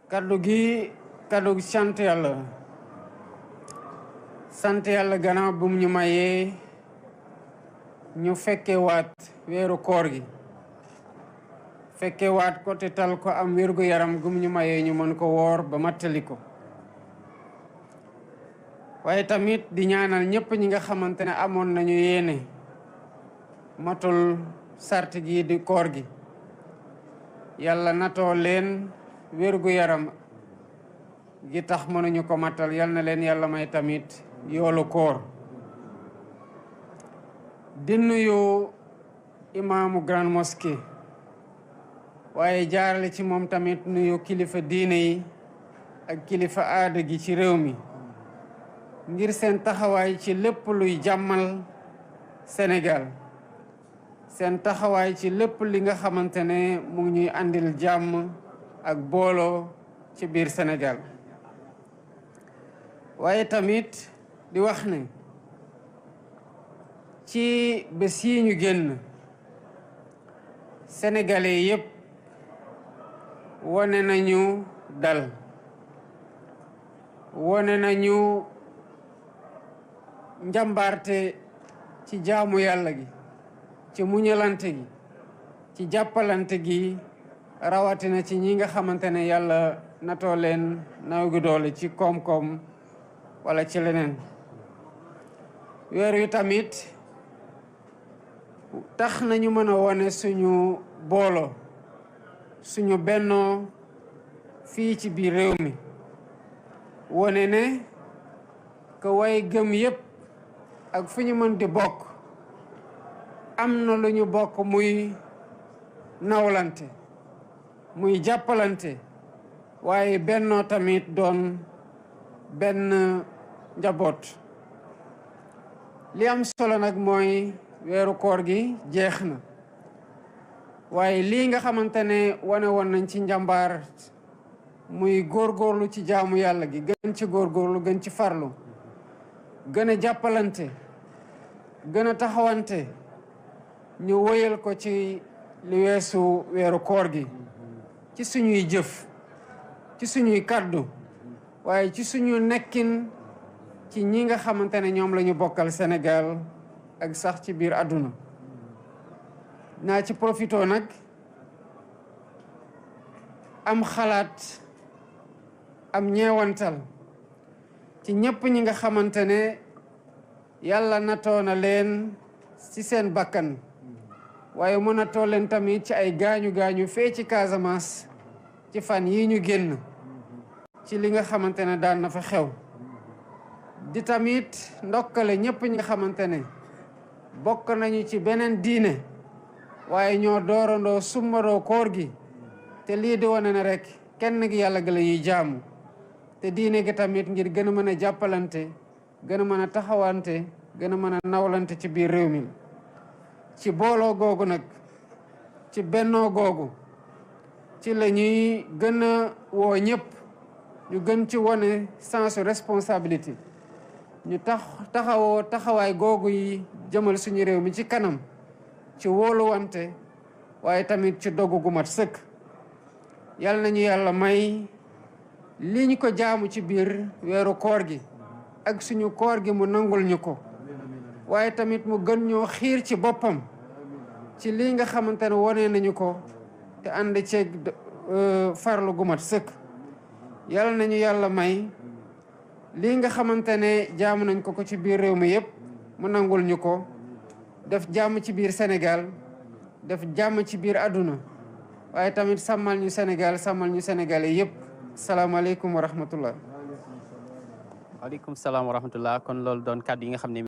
kaddu gi sant yàlla gannaaw bu mu ñu mayee ñu fekke waat weeru koor gi fekke waat ko te tal ko am wérgu yaram gu mu ñu mayee ñu mën ko woor ba mattali ko waaye tamit di ñaanal ñëpp ñi nga xamante ne amoon nañu yéene matul sart gi di koor gi yàlla natoo leen wérgu yaram gi tax mënuñu ko matal yal na leen yàlla may tamit yoolu koor di nuyu imaamu Grande Mosquée waaye jaarale ci moom tamit nuyu kilifa diine yi ak kilifa aada gi ci réew mi ngir seen taxawaay ci lépp luy jàmmal Sénégal seen taxawaay ci lépp li nga xamante ne mu ngi ñuy andil jàmm ak booloo ci biir Sénégal waaye tamit di wax ne ci bés yi ñu génn sénégalais yépp wone nañu dal wone nañu njàmbaarte ci jaamu yàlla gi ci muñalante gi ci jàppalante gi rawatina ci ñi nga xamante ne yàlla natoo leen naw gi doole ci koom-koom wala ci leneen weer wi tamit tax nañu mën a wone suñu booloo suñu bennoo fii ci biir réew mi wone ne que way gëm yépp ak fu ñu mën di bokk am na lu ñu bokk muy nawlante muy jàppalante waaye bennoo tamit doon benn njaboot li am solo nag mooy weeru koor gi jeex na waaye lii nga xamante ne wane woon nañ ci njàmbaar muy góorgóorlu ci jaamu yàlla gi gën ci góorgóorlu gën ci farlu gën a jàppalante gën a taxawante ñu wéyal ko ci li weesu weeru koor gi ci suñuy jëf ci suñuy kàddu waaye ci suñu nekkin ci ñi nga xamante ne ñoom la ñu bokkal Sénégal ak sax ci biir àdduna naa ci profito nag am xalaat am ñeewantal ci ñëpp ñi nga xamante ne yàlla natoo na leen ci seen bakkan waaye mu natoo leen tamit ci ay gaañu-gaañu fee ci Casamance ci fan yi ñu génn ci li nga xamante ne daan na fa xew di tamit ndokkale ñëpp ñi nga xamante ne bokk nañu ci beneen diine waaye ñoo doorandoo summaroo koor gi te lii di wane ne rek kenn gi yàlla ga la ñuy jaamu te diine gi tamit ngir gën a mën a jàppalante gën a mën a taxawante gën a mën a nawlante ci biir réew mi ci booloo googu nag ci bennoo googu ci la ñuy gën a woo ñëpp ñu gën ci wane sensu responsabilité ñu taxawoo taxawaay googu yi jëmal suñu réew mi ci kanam ci wóoluwante waaye tamit ci dogu gu mat sëkk yal nañu yàlla may li ñu ko jaamu ci biir weeru koor gi ak suñu koor gi mu nangul ñu ko waaye tamit mu gën ñoo xiir ci boppam ci lii nga xamante ne wone nañu ko te ànd ceeg farlu gu mat sëkk yal nañu yàlla may lii nga xamante ne jaamu nañ ko ci biir réew mi yépp mu nangul ñu ko def jàmm ci biir Sénégal def jàmm ci biir àdduna waaye tamit sàmmal ñu Sénégal sàmmal ñu Sénégalais yépp salaamaaleykum wa rahmatullah. waaleykum salaam wa rahmatullah kon loolu doon kàddu yi nga xam ne